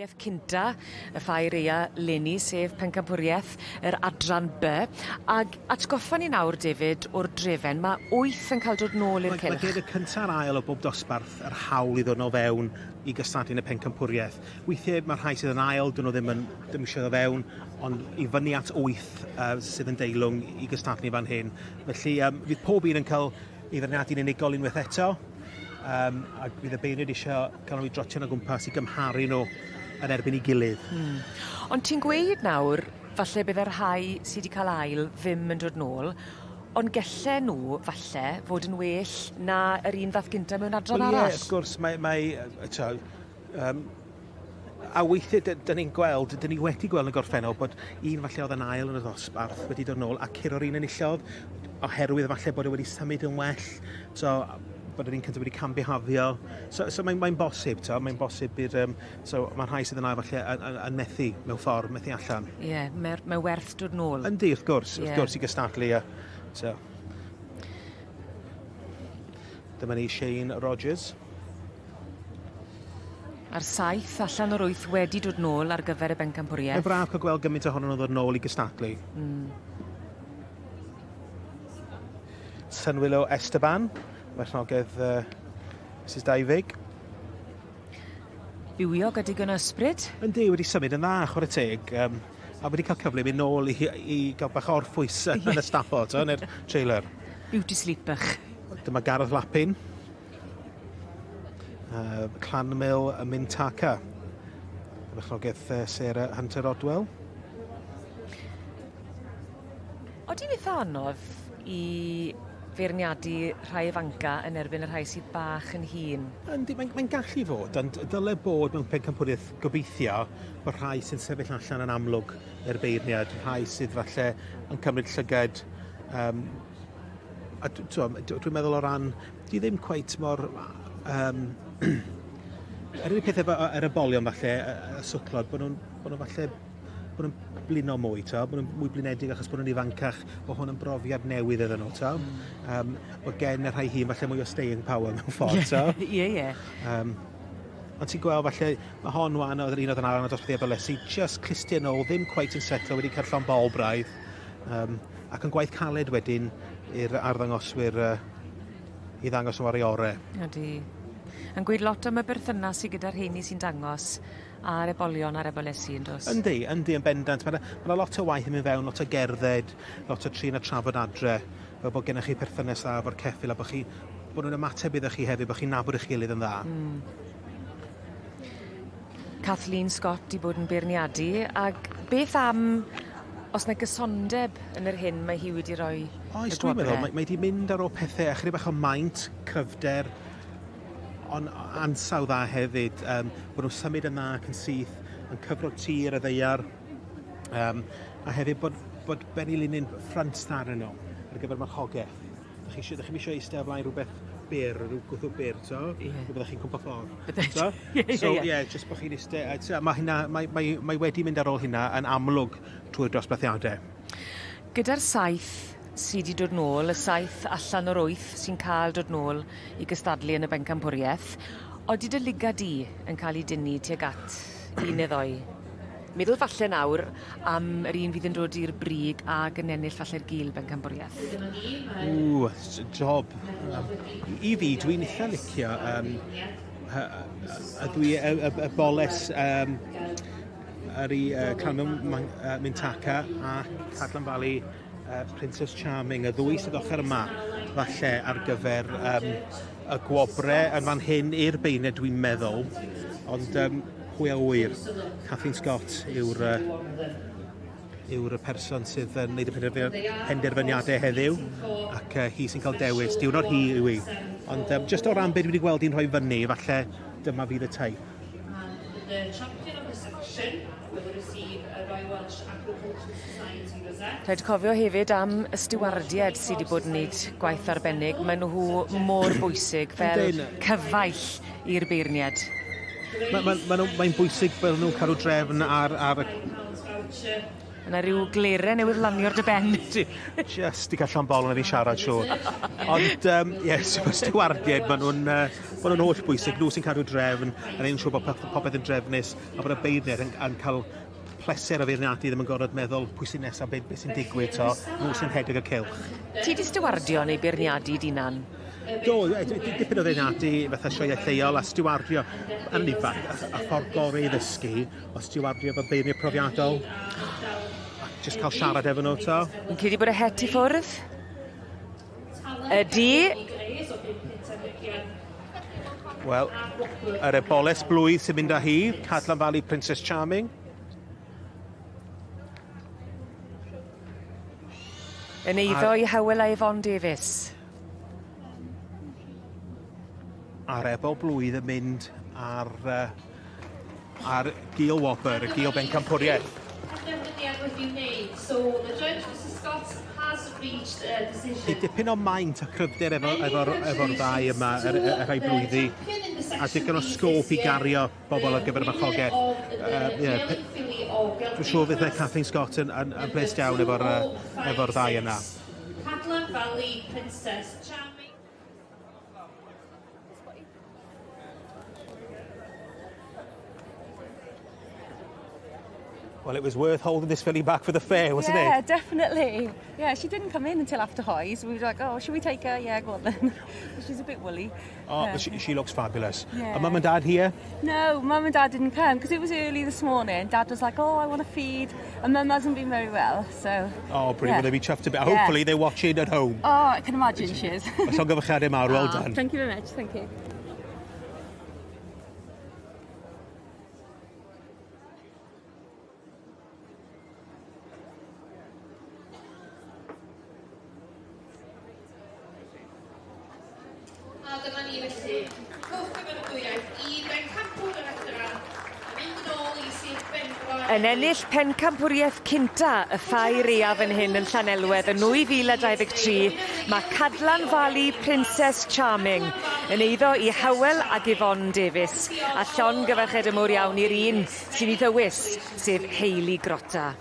Pencampwriaeth cynta y Ffair Aea 'leni, sef pencampwriaeth yr Adran By. Ag atgoffa ni nawr, David, o'r drefen, ma' wyth yn cael dod nôl i'r cylch. Mae gen y cynta a'r ail o bob dosbarth yr hawl i ddod nôl fewn i gystadlu yn y pencampwriaeth. Weithiau mae rhai sydd yn ail, dyn nhw ddim yn ddim eisiau ddod fewn, ond i fyny at wyth uh, sydd yn deilwng i gystadlu fan hyn. Felly um, fydd pob un yn cael ei feirniadu'n unigol unwaith eto. Um, a bydd y beirniaid eisiau cael nhw i drotio o gwmpas i gymharu nhw yn erbyn ei gilydd. Mm. Ond ti'n gweud nawr, falle bydde'r rhai sy 'di cael ail ddim yn dod nôl, ond gelle nhw, falle, fod yn well na yr un ddath gynta mewn adran Wel, arall. Ie, wrth gwrs, mae, mae eto, um, a weithiau dyn ni'n gweld, dyn ni wedi gweld yn y gorffennol bod un falle oedd yn ail yn y ddosbarth wedi dod nôl a curo'r un enillodd oherwydd falle bod e wedi symud yn well, so bod yr un cyntaf wedi cambihafio. So, so mae'n mae bosib, to, mae'n bosib i'r... Um, so mae rhai sydd yn ail falle yn, yn, yn methu mewn ffordd, methu allan. Ie, yeah, mae, mae werth dod nôl. Yndi, wrth gwrs, yeah. wrth gwrs i gystadlu. A, so. Dyma ni Shane Rogers. A'r saith allan o'r wyth wedi dod nôl ar gyfer y bencampwriaeth. Mae'n braf cael gweld gymaint ohonyn nhw'n ddod nôl i gystadlu. Mm. Synwilo Esteban, marchnogaeth uh, Mrs Daifig. Bywiog a digon o ysbryd. Yndi, wedi symud yn dda, chwarae teg. Um, a wedi cael cyfle i mynd nôl i, i gael bach o orffwys yn y stafell, yn yr trailer. Beauty sleep bach. Dyma Gareth Lapin. Uh, Clanmil y Mintaka. Y bechnogaeth uh, Sarah Hunter Rodwell. Odi'n eitha anodd i feirniadu rhai ifanca yn erbyn y rhai sydd bach yn hŷn? Yndi, mae'n mae gallu fod, ond dyle bod mewn pencampwriaeth gobeithio bod rhai sy'n sefyll allan yn amlwg i'r beirniad, rhai sydd falle yn cymryd llygad um, a dwi'n meddwl o ran Di ddim cweit mor... Um, yr unig peth efo yr ebolion falle, y, y swclod, bod nhw'n bod nhw falle bod nhw'n blino mwy, to, bod nhw'n mwy blinedig achos bod nhw'n ifancach, bod hwn yn brofiad newydd iddyn nhw, to. Mm. Um, bod gen y rhai hŷn falle mwy o staying power mewn ffordd, to. Ie, ie. Um, ond ti'n gweld falle, mae hon wan oedd yr un oedd yn arall yn y dosbarth Ebolesi, just clustiau nôl, ddim cweit yn setlo, wedi cael llon bol braidd. Um, ac yn gwaith caled wedyn i'r arddangoswyr uh, i ddangos nhw ar ei orau. Ydy. Yn gweud lot am y berthynas sy gyda'r rheini sy'n dangos a'r ebolion a'r ebolesi yn does? Yndi, yndi yn bendant. Mae yna ma lot o waith yn mynd fewn, lot o gerdded, lot o trin a trafod adre, fel bod gennych chi perthynas dda efo'r ceffyl a bod chi bod nhw'n ymateb iddo chi hefyd, bod chi'n nabod eich gilydd yn dda. Mm. Kathleen Scott 'di bod yn beirniadu ag beth am os 'na gysondeb yn yr hyn mae hi wedi roi Oes, dwi'n meddwl, mae, mae 'di mynd ar ôl pethe ychydig bach o maint, cryfder, ond ansawdd dda hefyd, um, bod nhw'n symud yn dda ac yn syth, yn cyfro tir y ddeiar, um, a hefyd bod, bod Benny Linyn ffrynt dda arnyn nhw ar gyfer marchogaeth. Dych chi eisiau, dych chi'm eisiau eistedd o flaen rhywbeth byr, rhyw gwddw byr, to? Ie. Yeah. Byddech chi'n cwmpa ffordd. Bydde. To? Ie, ie, So, ie. ie, jyst bod chi'n eistedd... Mae hynna, mae, mae, mae wedi mynd ar ôl hynna yn amlwg trwy'r dosbarthiadau. Gyda'r saith sy 'di dod nôl, y saith allan o'r wyth sy'n ca'l dod nôl i gystadlu yn y bencampwrieth, odi dy ligad di yn ca'l 'i dynnu tuag at un neu ddou? Meddwl falle nawr am yr un fydd yn dod i'r brig ag yn ennill falle'r gil bencampwriaeth. Ww, job. Um, I fi, dwi'n eitha licio um, a dwi y, y, y boles um, yr i uh, Clanwm uh, Mintaka a Cadlan Valley uh, Princess Charming, y ddwy sydd ochr yma falle ar gyfer um, y gwobre yn fan hyn i'r beirniaid dwi'n meddwl, ond um, pwy a ŵyr, Kathleen Scott yw'r uh, yw'r person sydd yn gwneud y penderfyniadau heddiw ac uh, hi sy'n cael dewis. Diwrnod hi yw hi. Ond um, just o ran beth dwi wedi gweld hi'n rhoi fyny, falle dyma fydd y teip. Rhaid cofio hefyd am y stiwardied sy 'di bod yn neud gwaith arbennig. Mae nhw mor bwysig fel cyfaill i'r beirniad. Mae ma, ma nhw, mae'n bwysig fel nhw'n cadw drefn ar, ar y Yna rhyw glere newydd lanio ar dy ben. Just i gael llond bol yn fi siarad, siŵr. Ond, um, yes, mae stiwardiaid, maen nhw'n uh, ma nhw'n holl bwysig. Nhw sy'n cadw drefn, yn ein siŵr bod popeth yn drefnus, a bod y beirniaid yn, yn cael pleser o feirniadu ddim yn gorfod meddwl pwy sy'n nesaf, beth, beth sy'n digwydd, so nhw sy'n rhedeg y cylch. Ti di stiwardio neu beirniadu d'hunan? Do, dipyn o feirniadu fatha sioeau lleol a stiwardio yn ifanc, a, a ffordd gorau i ddysgu o stiwardio efo beirniaid profiadol. A jyst cael siarad efo nhw, to. Fi'n credu bod y het i ffwrdd. Ydy. Wel, yr eboles blwydd sy'n mynd â hi, Cadlan Valley Princess Charming. Yn eiddo i Hywel a Yvonne Davies. A'r ebol blwydd yn mynd ar, uh, ar Gil Wobr, y Gil Bencampwriaeth. Penderfyniad wedi wneud. So the judge, Mr Scott, has reached a decision. Di dipyn o maint a cryfder efo, efo, efo'r ddau yma, y, y, y rhai blwyddi, a digon o sgôp i gario bobl ar gyfer y farchogaeth. Uh, yeah, dwi'n siŵr fydd Kathleen Scott yn, yn, yn blest iawn efo'r uh, efo ddau yna. Cadlan Valley Princess Charming. Well, it was worth holding this filly back for the fair, wasn't yeah, it? Yeah, definitely. Yeah, she didn't come in until after Hoys. We were like, oh, should we take her? Yeah, go on then. She's a bit woolly. Oh, but she, she looks fabulous. Yeah. And mum and dad here? No, mum and dad didn't come because it was early this morning. Dad was like, oh, I want to feed. And mum hasn't been very well, so... Oh, brilliant. Yeah. Well, they'll be chuffed a bit. Yeah. Hopefully they're watching at home. Oh, I can imagine she is. Llongyfarchiadau mawr, well Ah, done. Thank you very much, thank you. A dyma ni felly, cwch gymeradwyaeth i bencampwr yr adran, a mynd yn ôl i Sir Benfro. Yn ennill pencampwriaeth cynta y ffair aeaf yn hyn yn Llanelwedd yn 2023, mae Cadlan Valley Princess Charming yn eiddo i Hywel ag Yvonne Davies, a llongyfarchiade mowr iawn i'r un sy'n ei ddewis, sef Hayley Grotta.